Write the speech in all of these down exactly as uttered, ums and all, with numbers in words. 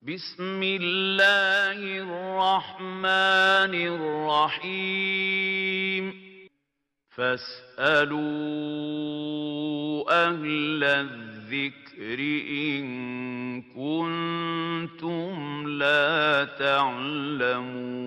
بسم الله الرحمن الرحيم. فاسألوا أهل الذكر إن كنتم لا تعلمون.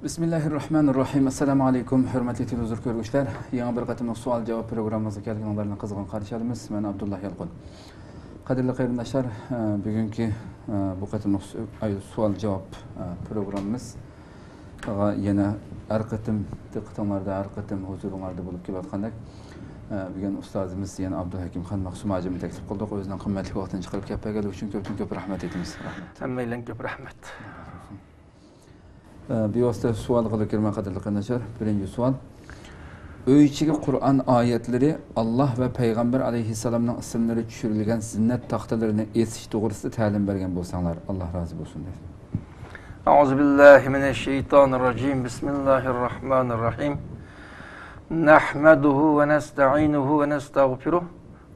بىسمىللاھىررەھمانىررەھىم. ئەسسالامۇ ئەلەيكۇم، ھۆرمەتلىك تېلېۋىزور كۆرگۈچىلەر. يېڭى بىر قېتىملىق سوئال-جاۋاب پروگراممىمىزغا كەلگىنىڭلارنى قىزغىن قارشى ئالىمىز. مەن ئابدۇللا يالقۇن. قەدىرلىك قېرىنداشلار، ئە، بۈگۈنكى، ئە، بۇ قېتىملىق سو-، ئاي، سوئال-جاۋاب، ئە، پروگراممىمىزغا يەنە ھەر قېتىم دىققىتىڭلاردا، ھەر قېتىم ھۇزۇرۇڭلاردا بولۇپ كېلىۋاتقاندەك، ئە، بۈگۈن ئۇستازىمىز يەنە ئابدۇلھەكىم خان مەخسۇم ھاجىمنى تەكلىپ قىلدۇق. ئۆزىنىڭ قىممەتلىك ۋاقتىنى چىقىرىپ كەپ بەرگەنلىكى ئۈچۈن كۆپتىن كۆپ رەھمەت ئېيتىمىز. رەھمەت. ھەممەيلەنگە كۆپ رەھمەت. ئە، بىۋاسىتە سوئالغىلا كىرىمەن، قەدىرلىك قېرىنداشلار. بىرىنچى سوئال. ئۆي ئىچىگە قۇرئان ئايەتلىرى، ئاللا ۋە پەيغەمبەر ئەلەيھىسسالامنىڭ ئىسىملىرى چۈشۈرۈلگەن زىننەت تاختىلىرىنى ئېسىش توغرىسىدا تەلىم بەرگەن بولساڭلار، ئاللا رازى بولسۇن، دەيدۇ. أعوذ بالله من الشيطان الرجيم. بسم الله الرحمن الرحيم. نحمده ونستعينه ونستغفره.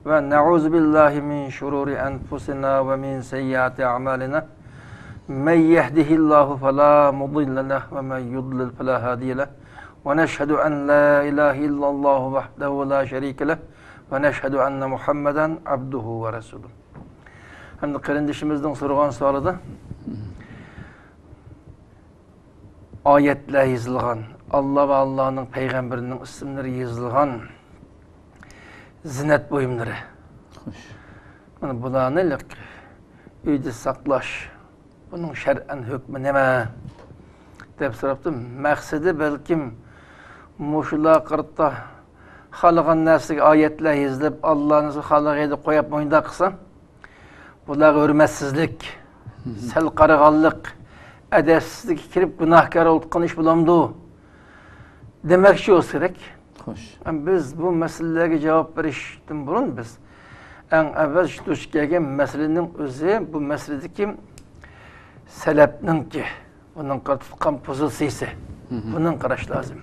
ونعوذ بالله من شرور أنفسنا ومن سيئات أعمالنا. من يهده الله فلا مضل له ومن يضلل فلا هادي له. ونشهد أن لا إله إلا الله وحده لا شريك له. ونشهد أن محمدا عبده ورسوله. ھەمدە قېرىندىشىمىزنىڭ سورىغان سوئالىدا ئايەتلەر يېزىلغان، ئاللا ۋە ئاللانىڭ پەيغەمبىرىنىڭ ئىسىملىرى يېزىلغان زىننەت بۇيۇملىرى. خوش. مانا بۇلارنى لىق-، ئۆيدە ساقلاش، بۇنىڭ شەرئەن ھۆكمى نېمە؟ دەپ سوراپتۇ. مەقسىتى بەلكىم مۇشۇلارغا قارىتا خالىغان نەرسىگە ئايەتلەر يېزىلىپ، ئاللانى خالىغىنى قويۇپ مۇنداق قىلسا، بۇلارغا ھۆرمەتسىزلىك، سەل قارىغانلىق، ئەدەپسىزلىككە كىرىپ گۇناھكار بولۇۋاتقان ئىش بولامدۇ؟ دېمەكچى بولسا كېرەك. خوش. بىز بۇ مەسىلىلەرگە جاۋاب بېرىشتىن بۇرۇن بىز ئەڭ ئەۋۋەل شۇ دۇچ كەلگەن مەسىلىنىڭ ئۆزى، بۇ مەسىلىدىكى سەلەپنىڭكى، بۇنىڭغا تۇتقان پوزىتسىيىسى، بۇنىڭ قاراش لازىم.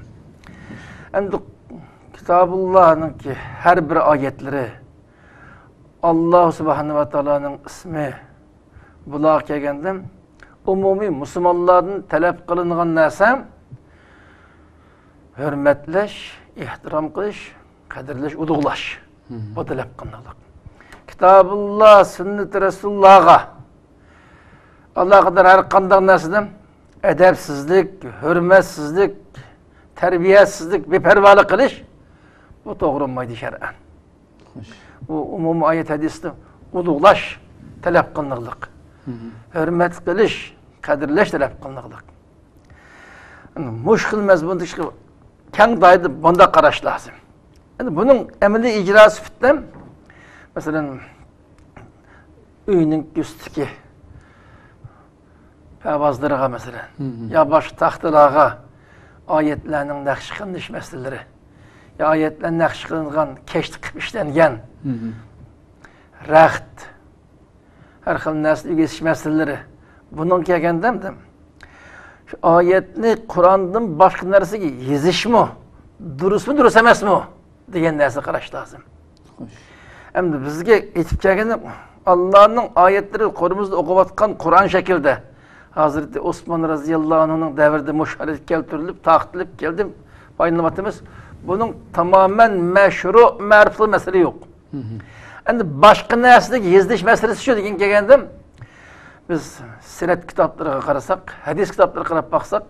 ئەمدى كىتابۇللانىڭكى ھەر بىر ئايەتلىرى، ئاللا سۇبھانەھۇ ۋە تائالانىڭ ئىسمى، بۇلارغا كەلگەندە، ئومۇمىي مۇسۇلمانلاردىن تەلەپ قىلىنغان نەرسە ھۆرمەتلەش، ئېھتىرام قىلىش، قەدىرلەش، ئۇلۇغلاش. بۇ تەلەپ قىلىنىدىغان. كىتابۇللا، سۈننىتى رەسۇلۇللاغا ئالاقىدار ھەر قانداق نەرسىدىن ئەدەپسىزلىك، ھۆرمەتسىزلىك، تەربىيەسىزلىك، بىپەرۋالىق قىلىش، بۇ توغرا بولمايدۇ شەرئەن. خوش. بۇ ئومۇمىي ئايەت ھەدىستە ئۇلۇغلاش، تەلەپ قىلىنىدىغان. ھۆرمەت قىلىش، قەدىرلەش تەلەپ قىلىنىدىغان. مۇشۇ خىل مەزمۇندىكى كەڭ دائىرىدە بۇنداق قاراش لازىم. ئەمدى بۇنىڭ ئەمەلىي ئىجراسى سۈپىتىدە، مەسىلەن، ئۆينىڭ ئۈستىدىكى پەۋازلىرىغا، مەسىلەن، يا باشقا تاختىلارغا ئايەتلەرنىڭ نەقىش قىلىنىش مەسىلىلىرى، يا ئايەتلەر نەقىش قىلىنغان كەشتە قىلىپ ئىشلەنگەن رەخت، ھەر خىل نەرسىنى ئۆگىتىش مەسىلىلىرى. بۇنىڭغا كەلگەندە، شۇ ئايەتنى قۇراندىن باشقا نەرسىگە يېزىشمۇ دۇرۇسمۇ، دۇرۇس ئەمەسمۇ دېگەن نەرسىگە قاراش لازىم. خوش. ئەمدى بىزگە ئېيتىپ كەلگىنى، ئاللانىڭ ئايەتلىرى قولىمىزدا ئوقۇۋاتقان قۇرئان شەكلىدە، ھەزرىتى ئوسمان رەزىياللاھۇ ئەنھۇنىڭ دەۋرىدە مۇشۇ ھالەتكە كەلتۈرۈلۈپ، تارقىتىلىپ كەلدى، پايدىلىنىۋاتىمىز. بۇنىڭ تامامەن مەشرۇ، مەرۇپلۇق مەسىلە يوق. ئەمدى باشقا نەرسىلەرگە يېزىلىش مەسىلىسى شۇ دېگەن كەلگەندە، بىز سىرەت كىتابلىرىغا قارىساق، ھەدىس كىتابلىرىغا قاراپ باقساق،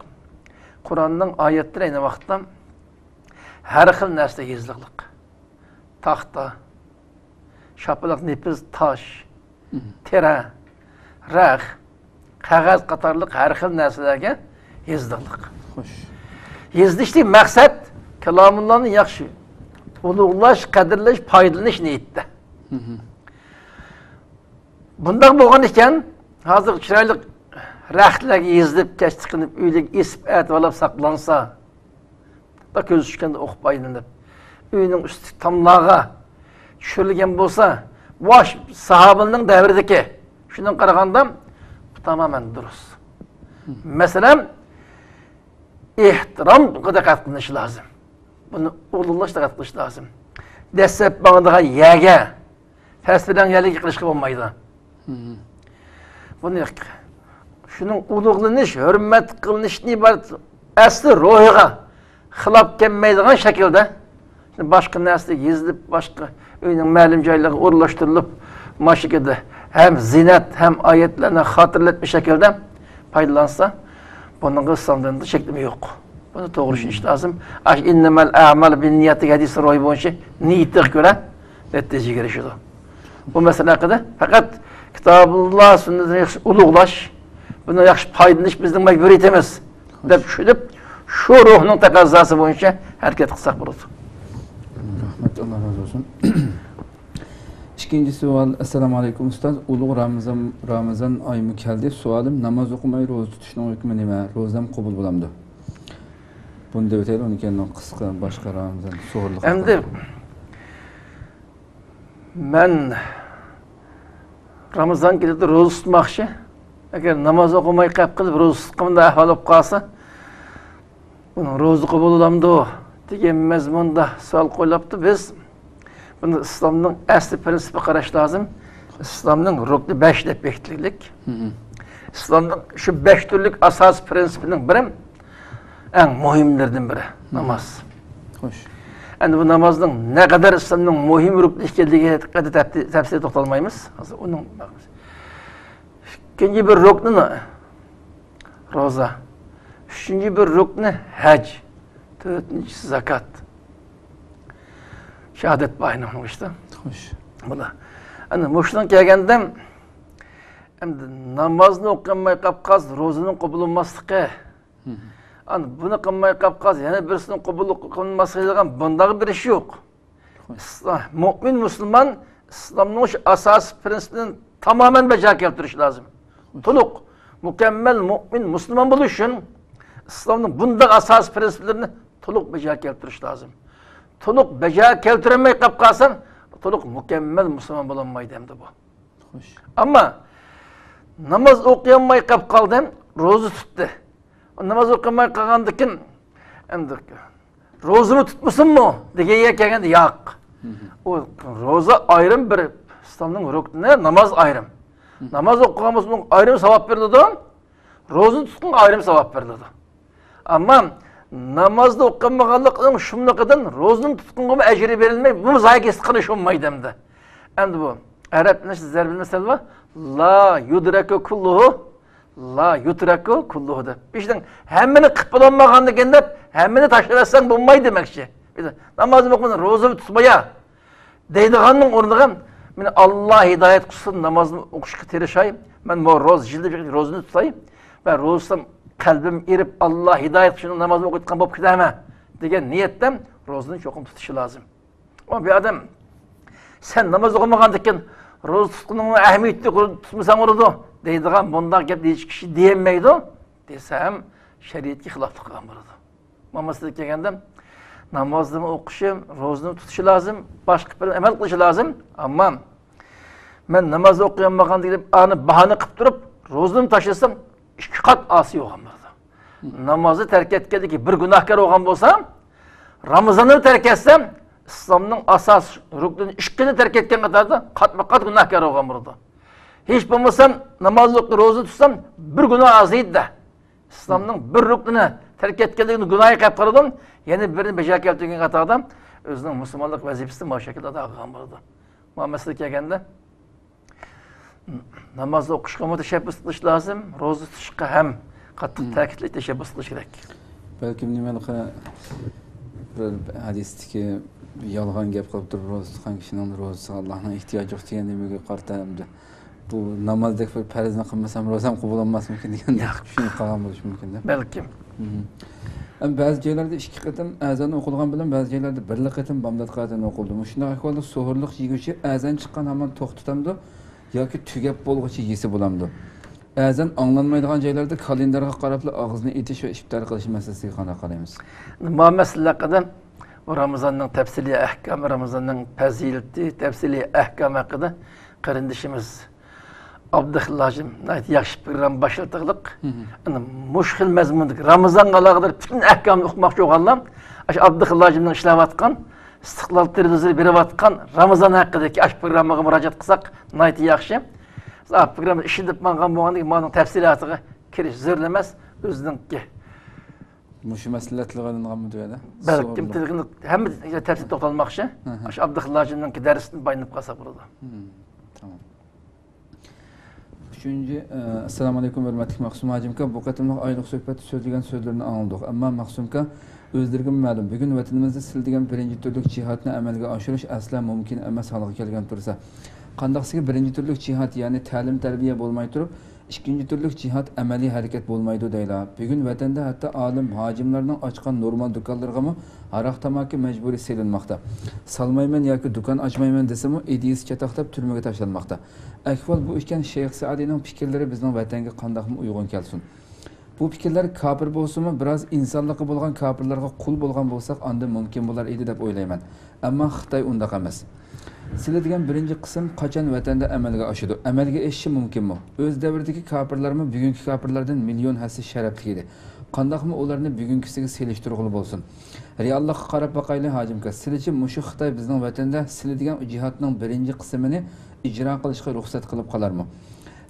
قۇرئاننىڭ ئايەتلىرى ئەينى ۋاقىتتا ھەر خىل نەرسىلەرگە يېزىلغانلىق. تاختا، شاپىلاق، نېپىز، تاش، تېرە، رەخ، قەغەز قاتارلىق ھەر خىل نەرسىلەرگە يېزىلغانلىق. خوش. يېزىلىشتىن مەقسەت كالامۇللانى ياخشى ئۇلۇغلاش، قەدىرلەش، پايدىلىنىش نىيىتىدە. بۇنداق بولغان ئىكەن، ھازىر چىرايلىق رەختلەرگە يېزىلىپ، كەشتە قىلىپ، ئۆيلەرگە ئېسىپ، ئەتىۋارلاپ ساقلانسا، كۆز چۈشكەندە ئوقۇپ پايدىلىنىپ، ئۆينىڭ ئۈستى تاملارغا چۈشۈرۈلگەن بولسا، بۇ ساھابىلەرنىڭ دەۋرىدىكى، شۇنىڭغا قارىغاندا بۇ تامامەن دۇرۇس. مەسىلەن، ئېھتىرامغا دىققەت قىلىش لازىم. بۇنى ئۇلۇغلاشقا دىققەت قىلىش لازىم. دەسسەپ ماڭىدىغان يەرگە، پەس بىلەن يەرلىك قىلىشقا بولمايدۇ. بۇنى، شۇنىڭ ئۇلۇغلىنىش، ھۆرمەت قىلىنىشتىن ئىبارەت ئەسلى روھىغا خىلاپ كەلمەيدىغان شەكىلدە، باشقا نەرسىلەر يېزىلىپ، باشقا ئۆينىڭ مەلۇم جايلىرىغا ئورۇنلاشتۇرۇلۇپ، مانا شۇ شەكىلدە ھەم زىننەت، ھەم ئايەتلەرنى خاتىرىلەتمە شەكىلدە پايدىلانسا، بۇنىڭغا ئىسلام دىنىدا چەكلىمە يوق. بۇنى توغرا چۈشىنىش لازىم. ئاشۇ «ئىننەمەل ئەمالۇ بىننىيەت» دېگەن ھەدىسنىڭ روھى بويىچە نىيىتىگە كۆرە نەتىجىگە ئېرىشىدۇ. بۇ مەسىلە ھەققىدە پەقەت كىتابۇللا سۈننىتىنى ياخشى ئۇلۇغلاش، بۇنى ياخشى پايدىلىنىش بىزنىڭ مەجبۇرىيىتىمىز دەپ چۈشىنىپ، شۇ روھنىڭ تەقەززاسى بويىچە ھەرىكەت قىلساق بولىدۇ. رەھمەت، ئاللا رازى بولسۇن. ئىككىنچى سوئال. ئەسسالامۇ ئەلەيكۇم ئۇستاز، ئۇلۇغ رامىزان، رامىزان ئايمۇ كەلدى. سوئالىم، ناماز ئوقۇماي روزا تۇتۇشنىڭ ھۆكمى نېمە؟ روزام قوبۇل بولامدۇ؟ بۇنى دەۋېتەيلى، ئۇنىڭ كېيىن قىسقا باشقا رامىزان سوئاللىق. ئەمدى مەن رامىزان كېلىدۇ، روزا تۇتماقچى. ئەگەر ناماز ئوقۇماي قېلىپ قېلىپ، روزا تۇتقىنىدا ئەھۋال بولۇپ قالسا، بۇنىڭ روزا قوبۇل بولامدۇ دېگەن مەزمۇندا سوئال قويۇلۇپتۇ. بىز بۇنى ئىسلامنىڭ ئەسلى پىرىنسىپى قاراش لازىم. ئىسلامنىڭ رۇكنى بەش دەپ بېكىتىلگەنلىك. ئىسلامنىڭ شۇ بەش تۈرلۈك ئاساسىي پىرىنسىپىنىڭ بىرى، ئەڭ مۇھىملىرىدىن بىرى ناماز. خوش. ئەمدى بۇ نامازنىڭ نەقەدەر ئىسلامنىڭ مۇھىم رۇكنى ئىكەنلىكىگە ھەققىدە تەپتى-، تەپسىلىي توختالمايمىز. ھازىر ئۇنىڭ ئىككىنچى بىر رۇكنى روزا، ئۈچىنچى بىر رۇكنى ھەج، تۆتىنچىسى زاكات. شاھادەت بار ئۇنىڭ ئىچىدە. خوش. بۇلار. ئەنە مۇشۇنىڭ كەلگەندە، ئەمدى نامازنى ئوقۇيالماي قاپ قالسا، روزىنىڭ قوبۇل بولماسلىقى. ئەنە بۇنى قىلماي قاپ قالسا، يەنە بىرسىنىڭ قوبۇل قىلماسلىقى دېگەن بۇنداق بىر ئىش يوق. ئىسلام، مۆمىن مۇسۇلمان ئىسلامنىڭ شۇ ئاساسىي پىرىنسىپلىرىنى تامامەن بەجا كەلتۈرۈش لازىم. تولۇق، مۇكەممەل مۆمىن مۇسۇلمان بولۇش ئۈچۈن ئىسلامنىڭ بۇنداق ئاساسىي پىرىنسىپلىرىنى تولۇق بەجا كەلتۈرۈش لازىم. تولۇق بەجا كەلتۈرەلمەي قاپ قالسا، تولۇق مۇكەممەل مۇسۇلمان بولالمايدۇ ئەمدى بۇ. خوش. ئەمما ناماز ئوقۇيالماي قاپ قالدى، روزا تۇتتى. ناماز ئوقۇيالماي قالغاندىن كېيىن، ئەمدى روزىمۇ تۇتمىسۇنمۇ دېگەن يەرگە كەلگەندە، ياق. ئۇ روزا ئايرىم بىر ئىسلامنىڭ رۇكنى، ناماز ئايرىم. ناماز ئوقۇغان بولسا ئۇنىڭغا ئايرىم ساۋاب بېرىلىدۇ، روزىنى تۇتقانغا ئايرىم ساۋاب بېرىلىدۇ. ئەمما نامازنى ئوقۇمىغانلىقنىڭ شۇملۇقىدىن روزىنى تۇتقانغىمۇ ئەجرى بېرىلمەي، بۇمۇ زايە كېتىپ قېلىش بولمايدۇ ئەمدى. ئەمدى بۇ ئەرەبنىڭ زەربىل مەسەل بار، لا يۇدرەكۇ كۇللۇھۇ، لا يۇترەكۇ كۇللۇھۇ دەپ. ئىشنىڭ ھەممىنى قىلىپ بولالمىغاندىكىن دەپ، ھەممىنى تاشلىۋەتسەڭ بولمايدۇ دېمەكچى. نامازنى ئوقۇمىسام، روزا تۇتمايا دەيدىغاننىڭ ئورنىغا، مېنى ئاللا ھىدايەت قىلسۇن، نامازنى ئوقۇشقا تىرىشاي، مەن بۇ روزا يىلدا بىر روزىنى تۇتاي ۋە روزا تۇتسام قەلبىم ئېرىپ، ئاللا ھىدايەت قىلسۇن، نامازنى ئوقۇيدىغان بولۇپ كېتەرمەن دېگەن نىيەتتە روزىنى چوقۇم تۇتۇشى لازىم. ئۇ بىر ئادەم، سەن ناماز ئوقۇمىغاندىكىن روزا تۇتقىنىڭنىڭ ئەھمىيىتى يوق، روزا تۇتمىساڭ بولىدۇ دەيدىغان، بۇنداق گەپنى ھېچ كىشى دېيەلمەيدۇ دېسەم، شەرىئەتكە خىلاپلىق قىلغان بولىدۇ. ماڭا مەسىلىگە كەلگەندە، نامازنىمۇ ئوقۇشى، روزىنى تۇتۇشى لازىم، باشقا بىر ئەمەل قىلىشى لازىم. ئەمما مەن ناماز ئوقۇيالمىغان دېگىلى ئانى باھانە قىلىپ تۇرۇپ، روزىنى تاشلىسام، ئىككى قات ئاسىي بولغان بولىدۇ. نامازنى تەرك ئەتكەندىكى بىر گۇناھكار بولغان بولسا، رامىزاننى تەرك ئەتسە، ئىسلامنىڭ ئاساس رۇكنىنى ئىككىنى تەرك ئەتكەن قاتاردا قاتمۇ قات گۇناھكار بولغان بولىدۇ. ھېچ بولمىسا ناماز ئوقۇپ روزا تۇتسام، بىر گۇناھ ئازىيدۇ-دە. ئىسلامنىڭ بىر رۇكنىنى تەرك ئەتكەنلىكىنى گۇناھى قىلىپ قالىدۇ، يەنە بىرىنى بەجا كەلتۈرگەن قاتاردا ئۆزىنىڭ مۇسۇلمانلىق ۋەزىپىسىنى مۇشۇ شەكىلدە ئادا قىلغان بولىدۇ. ماڭا مەسىلىگە كەلگەندە، ناماز ئوقۇشقىمۇ تەشەببۇس قىلىش لازىم، روزا تۇتۇشقا ھەم قاتتىق تەكىتلەش، تەشەببۇس قىلىش كېرەك. بەلكىم نېمە، بىر ھەدىستىكى يالغان گەپ قىلىپ تۇرۇپ، روزا تۇتقان كىشىنىڭ روزىسىغا ئاللانىڭ ئېھتىياجى يوق دېگەن نېمىگە قارىتا ئەمدى بۇ نامازدەك بىر پەرزنى قىلمىسام، روزام قوبۇل بولماسمىكىن دېگەندەك چۈشىنىپ قالغان بولۇشى مۇمكىن-دە. بەلكىم. ئەمما بەزى جايلاردا ئىككى قېتىم ئەزان ئوقۇلغان بىلەن بەزى جايلاردا بىرلا قېتىم بامداتقا ئەزان ئوقۇلىدۇ. مۇشۇنداق ئەھۋالدا سوھۇرلۇق يېگۈچى ئەزان چىققان ھامان توختىتامدۇ ياكى تۈگەپ بولغۇچە يېسە بولامدۇ؟ ئەزان ئاڭلانمايدىغان جايلاردا كالېندارغا قاراپلا ئاغزىنى ئېتىش ۋە ئىپتار قىلىش مەسىلىسىگە قانداق قارايمىز؟ ما مەسىلە ھەققىدە بۇ رامىزاننىڭ تەپسىلىي ئەھكامى، رامىزاننىڭ پەزىلىتى، تەپسىلىي ئەھكامى ھەققىدە قېرىندىشىمىز ئابدۇخېلىل ھاجىم ناھايىتى ياخشى پروگرامما باشلىتىغلىق. مم. ئەنە مۇشۇ خىل مەزمۇندىكى رامىزانغا ئالاقىدار پۈتۈن ئەھكامنى ئۇقماقچى بولغانلار ئاشۇ ئابدۇخېلىل ھاجىمنىڭ ئىشلەۋاتقان، ئىستىقلال تېلېۋىزورى بېرىۋاتقان رامىزان ھەققىدىكى ئاشۇ پروگراممىغا مۇراجىئەت قىلساق ناھايىتى ياخشى. بىز ئاشۇ پروگراممىنى ئىشلىتىپ ماڭغان بولغاندىكىن مانىڭ تەپسىلاتىغا كىرىش زۆرۈر ئەمەس، ئۆزىنىڭكى مۇشۇ مەسىلىلەر تىلغا ئېلىنغانمىدۇ يەنە؟ بەلكىم تىلغا، ھەممە تەپسىلىي توختالماقچى. ھە، ھە. ئاشۇ ئابدۇخېلىل ھاجىمنىڭكى دەرسىدىن بايىنىپ قالساق بولىدۇ. ھىم، تامام. ئۈچىنچى، ئە، ئەسسالامۇ ئەلەيكۇم، ھۆرمەتلىك مەخسۇم ھاجىمكا، بۇ قېتىملىق ئايلىق سۆھبەتتە سۆزلىگەن سۆزلىرىنى ئاڭلىدۇق. ئەمما مەخسۇمكا، ئۆزلىرىگىمۇ مەلۇم، بۈگۈن ۋەتىنىمىزدە سىلە دېگەن بىرىنچى تۈرلۈك جىھادنى ئەمەلگە ئاشۇرۇش ئەسلا مۇمكىن ئەمەس ھالغا كەلگەن تۇرسا، قانداقسىگە بىرىنچى تۈرلۈك جىھاد، يەنى تەلىم-تەربىيە بولماي تۇرۇپ، ئىككىنچى تۈرلۈك جىھاد ئەمەلىي ھەرىكەت بولمايدۇ دەيلا. بۈگۈن ۋەتەندە ھەتتا ئالىم ھاجىملارنىڭ ئاچقان نورمال دۇكانلىرىغىمۇ ھاراق-تاماكا مەجبۇرىي سېلىنماقتا. سالمايمەن ياكى دۇكان ئاچمايمەن دېسىمۇ، ئىدىيىسى چاتاقلاپ تۈرمىگە تاشلانماقتا. ئەھۋال بۇ ئىكەن، شەيخ سەئدىنىڭ پىكىرلىرى بىزنىڭ ۋەتەنگە قانداقمۇ ئۇيغۇن كەلسۇن؟ بۇ پىكىرلەر كاپىر بولسىمۇ، بىراز ئىنسانلىقى بولغان كاپىرلارغا قۇل بولغان بولساق، ئاندىن مۇمكىن بولار ئىدى دەپ ئويلايمەن. ئەمما خىتاي ئۇنداق ئەمەس. سىلە دېگەن بىرىنچى قىسىم قاچان ۋەتەندە ئەمەلگە ئاشىدۇ؟ ئەمەلگە ئېشىشى مۇمكىنمۇ؟ ئۆز دەۋرىدىكى كاپىرلارمۇ بۈگۈنكى كاپىرلاردىن مىليون ھەسسە شەرەپلىك ئىدى. قانداقمۇ ئۇلارنى بۈگۈنكىسىگە سېلىشتۇرغىلى بولسۇن؟ رېئاللىققا قاراپ باقايلى، ھاجىمكا. سىلىچە مۇشۇ خىتاي بىزنىڭ ۋەتەندە سىلە دېگەن جىھادنىڭ بىرىنچى قىسمىنى ئىجرا قىلىشقا رۇخسەت قىلىپ قالارمۇ؟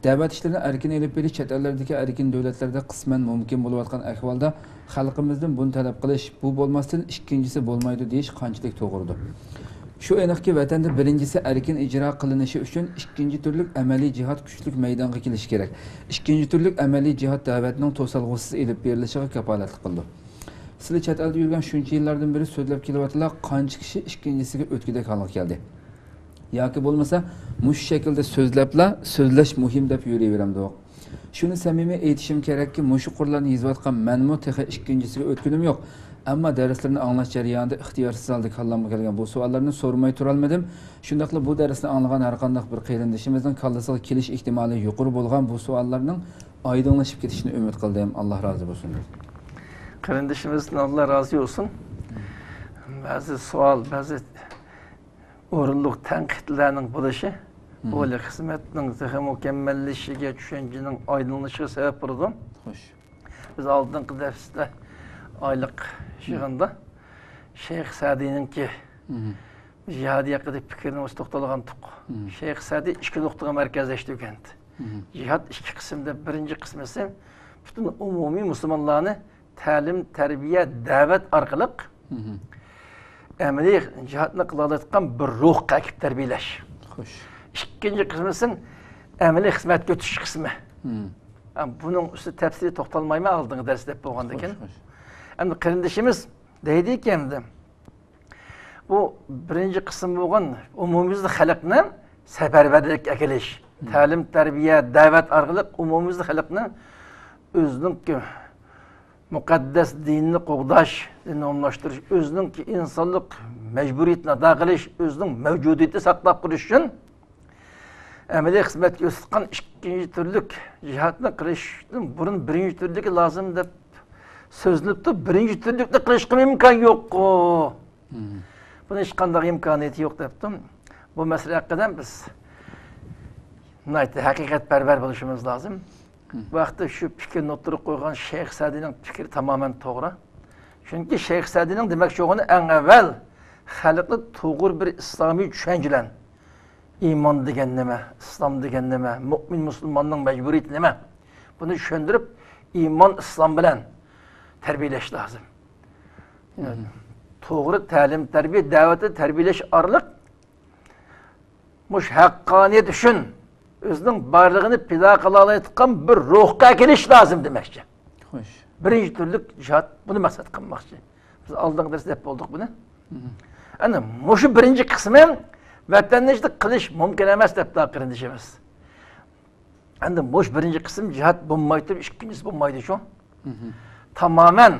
دەۋەت ئىشلىرىنى ئەركىن ئېلىپ بېرىش چەت ئەللەردىكى ئەركىن دۆلەتلەردە قىسمەن مۇمكىن بولۇۋاتقان ئەھۋالدا، خەلقىمىزدىن بۇنى تەلەپ قىلىش، بۇ بولماستىن ئىككىنچىسى بولمايدۇ دېيىش قانچىلىك توغرىدۇر؟ شۇ ئېنىقكى، ۋەتەندە بىرىنچىسى ئەركىن ئىجرا قىلىنىشى ئۈچۈن ئىككىنچى تۈرلۈك ئەمەلىي جىھاد كۈچلۈك مەيدانغا كېلىشى كېرەك. ئىككىنچى تۈرلۈك ئەمەلىي جىھاد دەۋەتنىڭ توسالغۇسىز ئېلىپ بېرىلىشىغا كاپالەتلىك قىلىدۇ. سىلى چەت ئەلدە يۈرگەن شۇنچە يىللاردىن بېرى سۆزلەپ كېلىۋاتىلا، قانچە كىشى ئىككىنچىسىگە ئۆتكۈدەك ھالغا كەلدى؟ ياكى بولمىسا مۇشۇ شەكىلدە سۆزلەپلا، سۆزلەش مۇھىم دەپ يۈرۈۋېرەمدۇق؟ شۇنى سەمىمىي ئېيتىشىم كېرەككى، مۇشۇ قۇرلارنى يېزىۋاتقان مەنمۇ تېخى ئىككىنچىسىگە ئۆتكىنىم يوق. ئەمما دەرسلىرىنى ئاڭلاش جەريانىدا ئىختىيارسىز ھالدا كاللامغا كەلگەن بۇ سوئاللارنى سورىماي تۇرالمىدىم. شۇنداقلا بۇ دەرسنى ئاڭلىغان ھەرقانداق بىر قېرىندىشىمىزنىڭ كاللىسىغا كېلىش ئېھتىمالى يۇقىرى بولغان بۇ سوئاللارنىڭ ئايدىڭلىشىپ كېتىشىنى ئۈمىد قىلدىم. ئاللا رازى بولسۇن. قېرىندىشىمىزدىن ئاللا رازى بولسۇن. بەزى سوئال، بەزى ئورۇنلۇق تەنقىدلەرنىڭ بولۇشى مم. ئۇ خىزمەتنىڭ تېخى مۇكەممەللىشىشىگە، چۈشەنچىنىڭ ئايدىڭلىشىشىغا سەۋەب بولىدۇ. خوش. بىز ئالدىنقى دەرستە ئايلىق يىغىندا شەيخ سەدىنىڭكى مم. جىھادى ھەققىدە پىكرىنى ئۆزى توختالغانتۇق. مم. شەيخ سەدى ئىككى نۇقتىغا مەركەزلەشتۈرگەنتى. مم. جىھاد ئىككى قىسىمدا، بىرىنچى قىسمىسى پۈتۈن ئومۇمىي مۇسۇلمانلارنى تەلىم، تەربىيە، دەۋەت ئارقىلىق مم. ئەمەلىي جىھادنى قىلالايدىغان بىر روھقا ئەكىپ تەربىيەلەش. خوش. ئىككىنچى قىسمىسى ئەمەلىي خىزمەتكە ئۆتۈش قىسمى. مم. ھە، بۇنىڭ ئۈستىدە تەپسىلىي توختالمايمەن، ئالدىنقى دەرستە دەپ بولغاندىكىن. خوش، خوش. ئەمدى قېرىندىشىمىز دەيدىكى، ئەمدى بۇ بىرىنچى قىسىم بولغان ئومۇميۈزلۈك خەلقنى سەپەرۋەرلىككە ئەكېلىش، مم. تەلىم، تەربىيە، دەۋەت ئارقىلىق ئومۇميۈزلۈك خەلقنى ئۆزىنىڭكى مۇقەددەس دىنىنى قوغداش، دىننى ئومۇملاشتۇرۇش، ئۆزىنىڭكى ئىنسانلىق مەجبۇرىيىتىنى ئادا قىلىش، ئۆزىنىڭ مەۋجۇدىيىتىنى ساقلاپ قېلىش ئۈچۈن ئەمەلىي خىزمەتكە ئۆتۈۋاتقان ئىككىنچى تۈرلۈك جىھادنى قىلىشتىن بۇرۇن بىرىنچى تۈرلۈكى لازىم دەپ سۆزلىنىپتۇ. بىرىنچى تۈرلۈكنى قىلىشقا ئىمكان يوققۇ. مم. بۇنىڭ ھېچقانداق ئىمكانىيىتى يوق دەپتۇ. بۇ مەسىلە ھەققىدە بىز ناھايىتى ھەقىقەتپەرۋەر بولۇشىمىز لازىم. مم. بۇ ھەقتە شۇ پىكىرنى ئوتتۇرىغا قويغان شەيخ سەدىنىڭ پىكرى تامامەن توغرا. چۈنكى شەيخ سەدىنىڭ دېمەكچى بولغىنى ئەڭ ئەۋۋەل خەلقنى توغرا بىر ئىسلامىي چۈشەنچە بىلەن ئىمان دېگەن نېمە؟ ئىسلام دېگەن نېمە؟ مۆمىن مۇسۇلماننىڭ مەجبۇرىيىتى نېمە؟ بۇنى چۈشەندۈرۈپ، ئىمان، ئىسلام بىلەن تەربىيەلەش لازىم. مم. توغرا تەلىم، تەربىيە، دەۋەتتە تەربىيەلەش ئارقىلىق مۇشۇ ھەققانىيەت ئۈچۈن ئۆزىنىڭ بارلىقىنى پىدا قىلالايدىغان بىر روھقا كېلىش لازىم دېمەكچى. خوش. بىرىنچى تۈرلۈك جىھاد بۇنى مەقسەت قىلماقچى. بىز ئالدىنقى دەرستە دەپ بولدۇق بۇنى. مم. ئەنە مۇشۇ بىرىنچى قىسمى ۋەتەننى ئىشتا قىلىش مۇمكىن ئەمەس دەپتۇ قېرىندىشىمىز. ئەمدى مۇشۇ بىرىنچى قىسىم جىھاد بولماي تۇرۇپ، ئىككىنچىسى بولمايدۇ شۇ. مم. تامامەن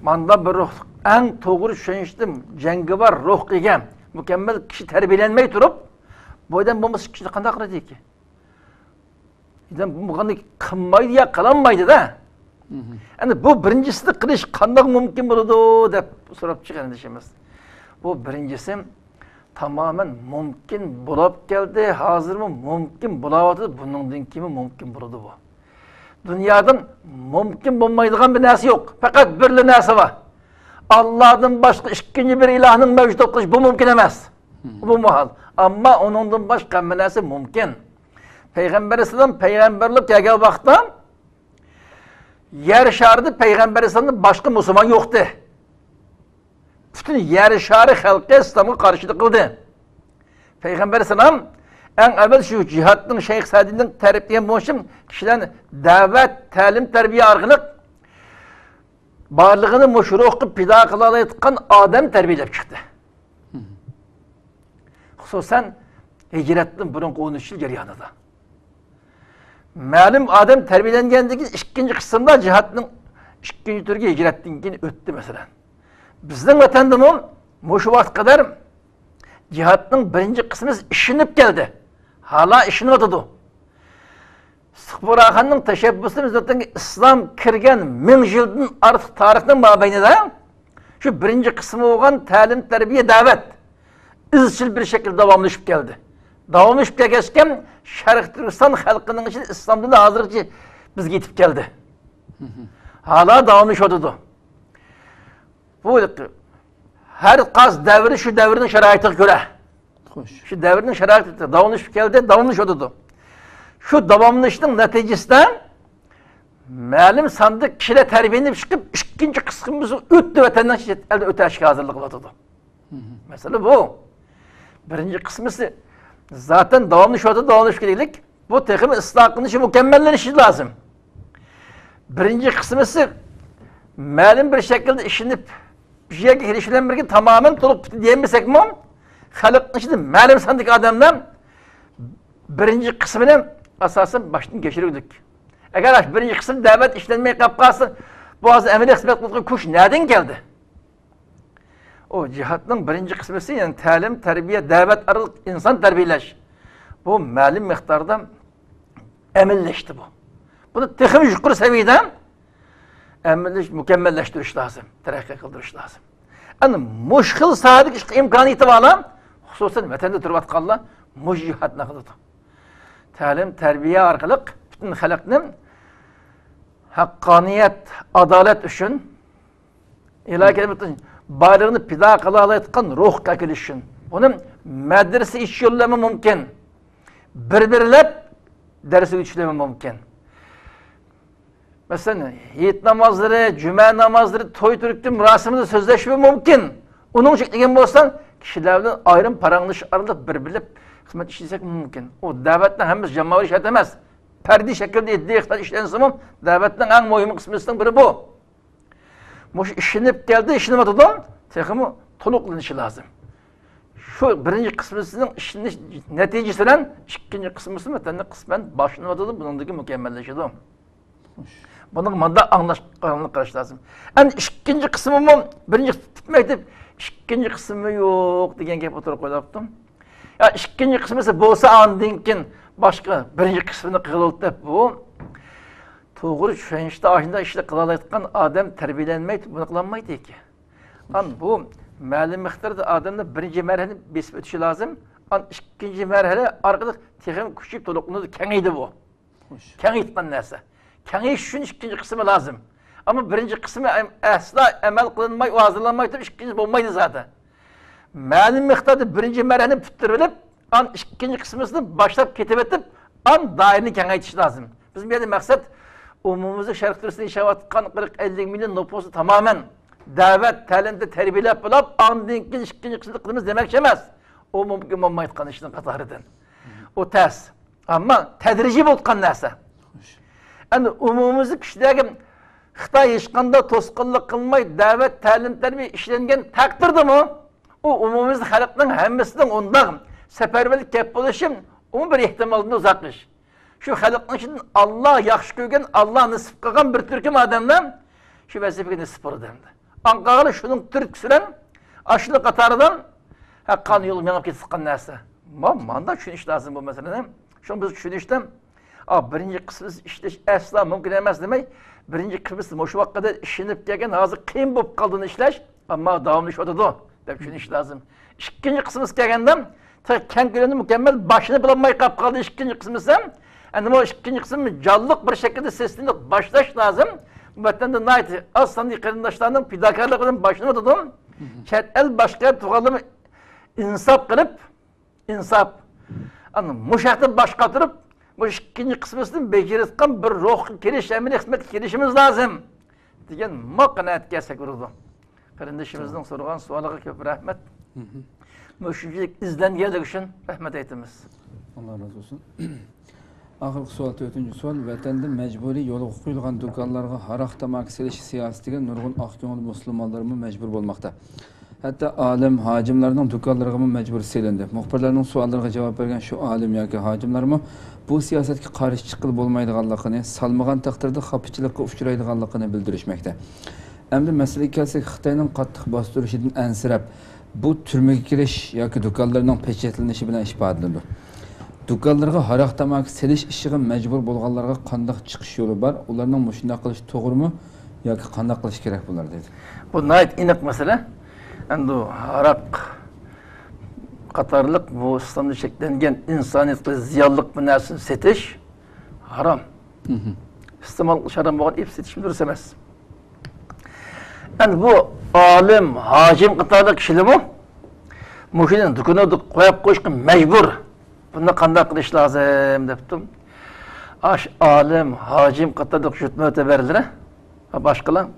ماندا بىر روھ، ئەڭ توغرا چۈشەنچتە جەڭگىۋار روھقا ئىگە، مۇكەممەل كىشى تەربىيەلەنمەي تۇرۇپ، بۇ ئادەم بولمىسا ئىككىنچىنى قانداق قىلىدىكى؟ ئادەم بۇنى قىلمايدۇ يا قىلالمايدۇ-دە. مم. ئەمدى بۇ بىرىنچىسىنى قىلىش قانداق مۇمكىن بولىدۇ دەپ سوراپچۇ قېرىندىشىمىز. بۇ بىرىنچىسى تامامەن مۇمكىن بولاپ كەلدى، ھازىرمۇ مۇمكىن بولاۋاتىدۇ، بۇنىڭدىن كېيىنمۇ مۇمكىن بولىدۇ بۇ. دۇنيادا مۇمكىن بولمايدىغان بىر نەرسە يوق. پەقەت بىرلا نەرسە بار. ئاللادىن باشقا ئىككىنچى بىر ئىلاھنىڭ مەۋجۇت بولۇپ قېلىشى بۇ مۇمكىن ئەمەس. بۇ مۇھال. ئەمما ئۇنىڭدىن باشقا ھەممە نەرسە مۇمكىن. پەيغەمبەر ئەلەيھىسسالام پەيغەمبەر بولۇپ كەلگەن ۋاقىتتا يەر شارىدا پەيغەمبەر ئەلەيھىسسالامدىن باشقا مۇسۇلمان يوقتى. پۈتۈن يەر شارى خەلقى ئىسلامغا قارشىلىق قىلدى. پەيغەمبەر ئەلەيھىسسالام ئەڭ ئەۋۋەل شۇ جىھادنىڭ شەيخ سەدىنىڭ تەرىپىگە بولۇشۇم كىشىلەرنى دەۋەت، تەلىم، تەربىيە ئارقىلىق بارلىقىنى مۇشۇ روھقا پىدا قىلالايدىغان ئادەم تەربىيەلەپ چىقتى. خۇسۇسەن، ھىجرەتتىن بۇرۇنقى ئون ئۈچ يىل جەريانىدا مەلۇم ئادەم تەربىيەلەنگەندىن كېيىن، ئىككىنچى قىسىمدا جىھادنىڭ ئىككىنچى تۈرىگە ھىجرەتتىن كېيىن ئۆتتى، مەسىلەن. بىزنىڭ ۋەتەندىمۇ مۇشۇ ۋاقىتقا قەدەر جىھادنىڭ بىرىنچى قىسمى ئىشىنىپ كەلدى. ھالا ئىشىنىۋاتىدۇ. ئىستىخباراتخانىنىڭ تەشەببۇسىدا بىز ۋەتەنگە ئىسلام كىرگەن مىڭ يىلدىن ئارتۇق تارىخنىڭ مابەينىدە شۇ بىرىنچى قىسمى بولغان تەلىم، تەربىيە، دەۋەت ئىزچىل بىر شەكىلدە داۋاملىشىپ كەلدى. داۋاملىشىپ كەلگەچكە شەرقىي تۈركىستان خەلقىنىڭ ئىچىدە ئىسلام دىنى ھازىرغىچە بىزگە يېتىپ كەلدى. ھالا داۋاملىشىۋاتىدۇ. بۇ ھەر قايسى دەۋرى شۇ دەۋرنىڭ شارائىتىغا كۆرە. خوش. شۇ دەۋرنىڭ شارائىتى داۋاملىشىپ كەلدى، داۋاملىشىۋاتىدۇ. شۇ داۋاملىشىشنىڭ نەتىجىسىدە مەلۇم ساندا كىشىلەر تەربىيەلىنىپ چىقىپ، ئىككىنچى قىسمىمىز ئۆتتى، ۋەتەننىڭ چەت ئەلدە ئۆتەشكە ھازىرلىق قىلىۋاتىدۇ. مەسىلە بۇ. بىرىنچى قىسمىسى زاتەن داۋاملىشىۋاتىدۇ، داۋاملىشىپ كېلەيلىك. بۇ تېخىمۇ ئىسلاھ قىلىنىشى، مۇكەممەللىنىشى لازىم. بىرىنچى قىسمىسى مەلۇم بىر شەكىلدە ئىشىنىپ، بۇ يەرگە كېلىش بىلەن بىرگە تامامەن تولۇق پۈتتى دېيەلمىسەكمۇ، خەلقنىڭ ئىچىدە مەلۇم ساندىكى ئادەملەر بىرىنچى قىسمىنى ئاساسەن باشتىن كەچۈرگۈدەك. ئەگەر بىرىنچى قىسىم دەۋەت ئىشلەنمەي قاپ قالسا، بۇ ھازىر ئەمەلىي خىزمەت قىلىدىغان كۈچ نەدىن كەلدى؟ ئۇ جىھادنىڭ بىرىنچى قىسمىسى، يەنى تەلىم، تەربىيە، دەۋەت ئارقىلىق ئىنسان تەربىيەلەش. بۇ مەلۇم مىقداردا ئەمەلىيلەشتى بۇ. بۇنى تېخىمۇ يۇقىرى سەۋىيەدە ئەمەلىي مۇكەممەللەشتۈرۈش لازىم، تەرەققىي قىلدۇرۇش لازىم. ئەنە مۇشۇ خىل ساھەدىكى ئىمكانىيىتى بارلار، خۇسۇسەن ۋەتەندە تۇرۇۋاتقانلار مۇشۇ جىھادنى قىلىدۇ. تەلىم، تەربىيە ئارقىلىق پۈتۈن خەلقنى ھەققانىيەت، ئادالەت ئۈچۈن، ئىلاھىي كەلىمىتىنىڭ بارلىقىنى پىدا قىلالايدىغان روھقا ئەكېلىش ئۈچۈن. بۇنى مەدرىسە ئېچىش يولى بىلەنمۇ مۇمكىن. بىر-بىرلەپ دەرس ئۆتۈش بىلەنمۇ مۇمكىن. مەسىلەن، ھېيت نامازلىرى، جۈمە نامازلىرى، توي تۈركۈم مۇراسىمىدا سۆزلەشمۇ مۇمكىن. ئۇنىڭ ئۈچۈن دېگەن بولسا، كىشىلەر بىلەن ئايرىم پاراڭلىشىش ئارقىلىق بىر-بىرلەپ خىزمەت ئىشلىسەك مۇمكىن. ئۇ دەۋەتنىڭ ھەممىسى جامائىي شەرت ئەمەس. پەردىي شەكىلدە ئىدىيە ئىشلەنسىمۇ، دەۋەتنىڭ ئەڭ مۇھىم قىسمىنىڭ بىرى بۇ. مۇشۇ ئىشىنىپ كەلدى، ئىشىنىۋاتىدۇ، تېخىمۇ تولۇقلىنىشى لازىم. شۇ بىرىنچى قىسمىسىنىڭ ئىشلىنىش نەتىجىسى بىلەن ئىككىنچى قىسمىسى ۋەتەندە قىسمەن باشلىنىۋاتىدۇ، بۇنىڭدىن كېيىن مۇكەممەللىشىدۇ. بۇنىڭغا مۇنداق ئاڭلاش، ئاڭلىق قاراش لازىم. ئەمدى ئىككىنچى قىسمىمۇ بىرىنچى قىسىم پۈتمەي كېتىپ، ئىككىنچى قىسمى يوق دېگەن گەپ ئوتتۇرىغا قويۇلۇپتۇ. يا ئىككىنچى قىسمىسى بولسا، ئاندىن كېيىن باشقا بىرىنچى قىسمىنى قىلىۋېلىپ دەپ، بۇ توغرا چۈشەنچتە ئاشۇنداق ئىشلار قىلالايدىغان ئادەم تەربىيەلەنمەيدۇ، بۇنى قىلالمايدۇ. ئان بۇ مەلۇم مىقداردا ئادەمنىڭ بىرىنچى مەرھەلىنى بېسىپ ئۆتۈشى لازىم. ئان ئىككىنچى مەرھەلە ئارقىلىق تېخىمۇ كۈچىيىپ تولۇقلىنىدۇ، كېڭىيىدۇ بۇ. خوش. كېڭىيتقان نەرسە. كېڭىيىش ئۈچۈن ئىككىنچى قىسمى لازىم. ئەمما بىرىنچى قىسمى ئەم-، ئەسلا ئەمەل قىلىنماي، ھازىرلانماي تۇرۇپ، ئىككىنچى بولمايدۇ زادى. مەلۇم مىقداردا بىرىنچى مەرھەلىنى پۈتتۈرۈۋېلىپ، ئان ئىككىنچى قىسمىسىنى باشلاپ كېتىۋېتىپ، ئان دائىرىنى كېڭەيتىش لازىم. بىزنىڭ بۇ يەردە مەقسەت ئومۇميۈزلۈك شەرقىي تۈركىستاندا ياشاۋاتقان قىرىق ئەللىك مىليون نوپۇسنى تامامەن دەۋەت، تەلىمدە تەربىيەلەپ بولۇپ، ئاندىن كېيىن ئىككىنچى قىسمىنى قىلىمىز دېمەكچى ئەمەس. ئۇ مۇمكىن بولمايدىغان ئىشنىڭ قاتارىدىن. ئۇ تەس. ئەمما تەدرىجىي بولۇۋاتقان نەرسە. ئەمدى ئومۇميۈزلۈك كىشىلەرگە خىتاي ھېچقانداق توسقۇنلۇق قىلماي، دەۋەت، تەلىم، تەربىيە ئىشلەنگەن تەقدىردىمۇ، ئۇ ئومۇميۈزلۈك خەلقنىڭ ھەممىسىنىڭ ئۇنداق سەپەرۋەرلىك كەپ بولۇشى ئۇمۇ بىر ئېھتىمالدىن ئۇزاق ئىش. شۇ خەلقنىڭ ئىچىدىن ئاللا ياخشى كۆرگەن، ئاللا نېسىپ قىلغان بىر تۈركۈم ئادەملەر شۇ ۋەزىپىگە نېسىپ بولىدۇ ئەمدى. ئاڭقاغلى شۇنىڭ تۈرتكىسى بىلەن ئاشۇنىڭ قاتارىدىن ھەققانىي يول مېڭىپ كېتىۋاتقان نەرسە. ما-، مانداق چۈشىنىش لازىم بۇ مەسىلىنى. شۇڭا بىز چۈشىنىشتە، ئا، بىرىنچى قىسمىسى ئىشلەش ئەسلا مۇمكىن ئەمەس دېمەي، بىرىنچى قىسمىسى مۇشۇ ۋاقىتقا قەدەر ئىشىنىپ كەلگەن، ھازىر قىيىن بولۇپ قالدىنى ئىشلەش، ئەمما داۋاملىشىۋاتىدۇ. دەپ چۈشىنىش لازىم. ئىككىنچى قىسمىسىغا كەلگەندە، تېخى كەڭ كۆلەمدە مۇكەممەل باشلىنىپ بولالماي قاپقالدى ئىككىنچى قىسمىسى. ئەمدى بۇ ئىككىنچى قىسىم جانلىق بىر شەكىلدە سىستېمىلىق باشلاش لازىم. بۇ ۋەتەندە ناھايىتى ئاز ساندىكى قېرىنداشلارنىڭ پىداكارلىقى بىلەن باشلىنىۋاتىدۇ. چەت ئەل باشقا تۇغانلىرىمۇ ئىنساپ قىلىپ، ئىنساپ. ئەنە مۇشۇ ھەقتە باش قاتۇرۇپ، بۇ ئىككىنچى قىسمىسىنى بېجىرىۋاتقان بىر روھقا كېلىش، ئەمەلىي خىزمەتكە كېلىشىمىز لازىم دېگەن مۇ قانائەتكە كەلسەك بولىدۇ. قېرىندىشىمىزنىڭ سورىغان سوئالىغا كۆپ رەھمەت. مۇشۇنچىلىك ئىزدەنگەنلىكى ئۈچۈن رەھمەت ئېيتىمىز. ئاللا رازى بولسۇن. ئاخىرقى سوئال، تۆتىنچى سوئال. ۋەتەندە مەجبۇرىي يولغا قويۇلغان دۇكانلارغا ھاراق، تاماكا سېلىش سىياسىتىگە نۇرغۇن ئاق كۆڭۈل مۇسۇلمانلارمۇ مەجبۇر بولماقتا. ھەتتا ئالىم، ھاجىملارنىڭ دۇكانلىرىغىمۇ مەجبۇر سېلىندى. مۇخبىرلارنىڭ سوئاللىرىغا جاۋاب بەرگەن شۇ ئالىم ياكى ھاجىملارمۇ بۇ سىياسەتكە قارشى چىققىلى بولمايدىغانلىقىنى، سالمىغان تەقدىردە خاپىچىلىققا ئۇچرايدىغانلىقىنى بىلدۈرۈشمەكتە. ئەمدى مەسىلىگە كەلسەك، خىتاينىڭ قاتتىق باستۇرۇشىدىن ئەنسىرەپ، بۇ تۈرمىگە كىرىش ياكى دۇكانلىرىنىڭ پېچەتلىنىشى بىلەن ئىپادىلىنىدۇ. دۇكانلىرىغا ھاراق تاماكا سېلىش ئىشىغا مەجبۇر بولغانلارغا قانداق چىقىش يولى بار؟ ئۇلارنىڭ مۇشۇنداق قىلىشى توغرىمۇ ياكى قانداق قىلىش كېرەك بۇلار دەيدۇ. بۇ ناھايىتى ئېنىق مەسىلە. ئەمدى ھاراق قاتارلىق بۇ ئىسلامدا چەكلەنگەن ئىنسانىيەتكە زىيانلىق بىر نەرسىنى سېتىش ھارام. ئىستېمال قىلىش ھارام بولغان ئېلىپ سېتىشمۇ دۇرۇس ئەمەس. ئەمدى بۇ ئالىم، ھاجىم قاتارلىق كىشىلەرمۇ مۇشۇنى دۇكىنىدا قويۇپ قويۇشقا مەجبۇر. بۇنى قانداق قىلىش لازىم دەپتۇ. ئاش ئالىم، ھاجىم قاتارلىق يۇرت مۆتىبەرلىرى ۋە باشقىلار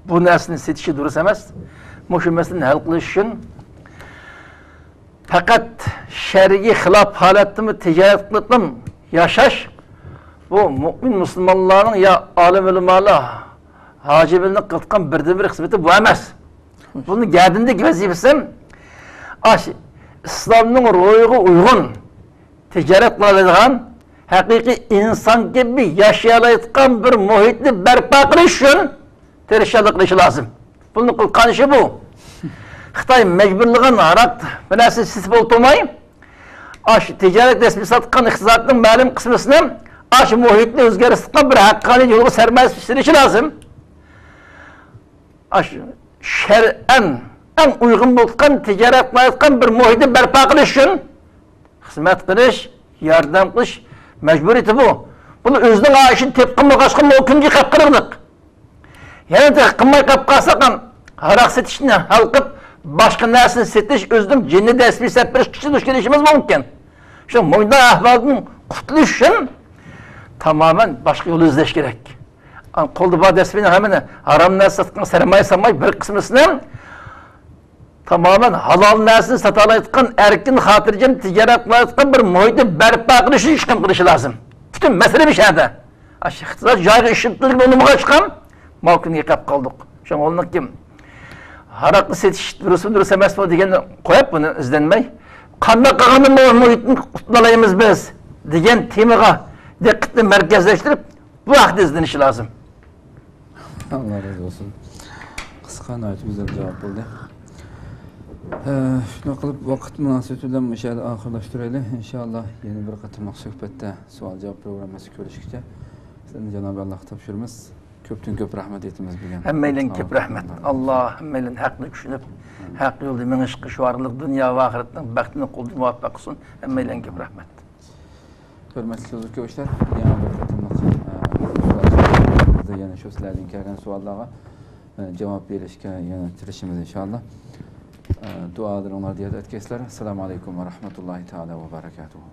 بۇ نەرسىنى سېتىشى دۇرۇس ئەمەس. مۇشۇ مەسىلىنى ھەل قىلىش ئۈچۈن پەقەت شەرئىگە خىلاپ ھالەتتىمۇ تىجارەت قىلىپلا ياشاش، بۇ مۇئمىن مۇسۇلمانلارنىڭ يا ئالىم ئۆلىمالار، ھاجىملارنىڭ قىلىدىغان بىردىنبىر خىزمىتى بۇ ئەمەس. بۇنى گەدىنىدىكى ۋەزىپىسى ئاش ئىسلامنىڭ روھىغا ئۇيغۇن تىجارەت قىلالايدىغان، ھەقىقىي ئىنسان كەبى ياشىيالايدىغان بىر مۇھىتنى بەرپا قىلىش ئۈچۈن تىرىشچانلىق قىلىشى لازىم. بۇنى قىلغان ئىشى بۇ. خىتاي مەجبۇرلىغان ھاراق بىر نەرسە سېتىپ ئولتۇرماي، ئاشۇ تىجارەت رەسمىي ساتقان ئىقتىسادنىڭ مەلۇم قىسمىنى ئاشۇ مۇھىتنى ئۆزگەرتىدىغان بىر ھەققانىي يولغا سەرمايە سېلىشى لازىم. ئاشۇ شەرئەن ئەڭ ئۇيغۇن بولغان تىجارەت قىلايدىغان بىر مۇھىتنى بەرپا قىلىش ئۈچۈن خىزمەت قىلىش، ياردەم قىلىش مەجبۇرىيىتى بۇ. بۇنى ئۆزىنىڭ ئىشىنى تېپقىنمۇ قاچقىنى مۇمكىن قىلىپ قىلىقلىق. يەنە تېخى قىلماي قېلىپ قالساق ھەم ھاراق سېتىشنى ھالقىپ، باشقا نەرسىنى سېتىش، ئۆزىنىڭ جېنىنى دەسمىي سەپ بېرىشكە دۇچ كېلىشىمىز مۇمكىن. شۇ مۇنداق ئەھۋالدىن قۇتۇلۇش ئۈچۈن تامامەن باشقا يول ئىزدەش كېرەك. قولدا بار دەسمىنى ھەممىنى ھارام نەرسە ساتقان سەرمايە سالماي، بىر قىسمىسىنى تامامەن ھالال نەرسىنى ساتالايدىغان، ئەركىن، خاتىرجەم تىجارەت قىلالايدىغان بىر مۇھىتنى بەرپا قىلىش ئۈچۈن ئىش قىلىشى لازىم. پۈتۈن مەسىلە مۇشۇ يەردە. ئاشۇ ئىقتىساد جايىغا ئىشلىتىلگىلى بولمىغاچقا، ماۋۇ كۈنگە كېلىپ قالدۇق. شۇڭا ئۇنىڭكى ھاراقنى سېتىش دۇرۇسمۇ، دۇرۇس ئەمەسمۇ دېگەننى قويۇپ، بۇنى ئىزدەنمەي، قانداق قىلغاندا بۇ مۇھىتنى قۇتۇلالايمىز بىز دېگەن تېمىغا دىققىتىنى مەركەزلەشتۈرۈپ، بۇ ھەقتە ئىزدىنىشى لازىم. ئاللا رازى بولسۇن. قىسقا، ناھايىتى گۈزەل جاۋاب بولدى. ئە، شۇنداق قىلىپ، ۋاقىت مۇناسىۋىتى بىلەن مۇشۇ يەردە ئاخىرلاشتۇرايلى. ئىنشائاللا، يەنە بىر قېتىملىق سۆھبەتتە، سوئال-جاۋاب پروگراممىسىدا كۆرۈشكىچە، سىلەرنى جانابىي ئاللاغا تاپشۇرىمىز. كۆپتىن كۆپ رەھمەت ئېيتىمىز بۈگۈن. ھەممەيلەنگە كۆپ رەھمەت. ئاللا ھەممەيلەن ھەقنى چۈشىنىپ، ھەق يولدا مېڭىشقا، شۇ ئارقىلىق دۇنيا ۋە ئاخىرەتنىڭ بەختىنى قولدا مۇۋەپپەق قىلسۇن. ھەممەيلەنگە كۆپ رەھمەت. ھۆرمەتلىك تېلېۋىزور كۆرگۈچىلەر، يەنە بىر قېتىملىق، ئە، سوئال-جاۋابىمىزدا يەنە شۇ سىلەردىن كەلگەن سوئاللارغا، ئە، جاۋاب بېرىشكە يەنە تىرىشىمىز ئىنشائاللا. ئە، دۇئالىرىڭلاردا ياد ئەتكەيسىلەر. ئەسسالامۇ ئەلەيكۇم ۋە رەھمەتۇللاھى تائالا ۋە بەرەكاتۇھۇ.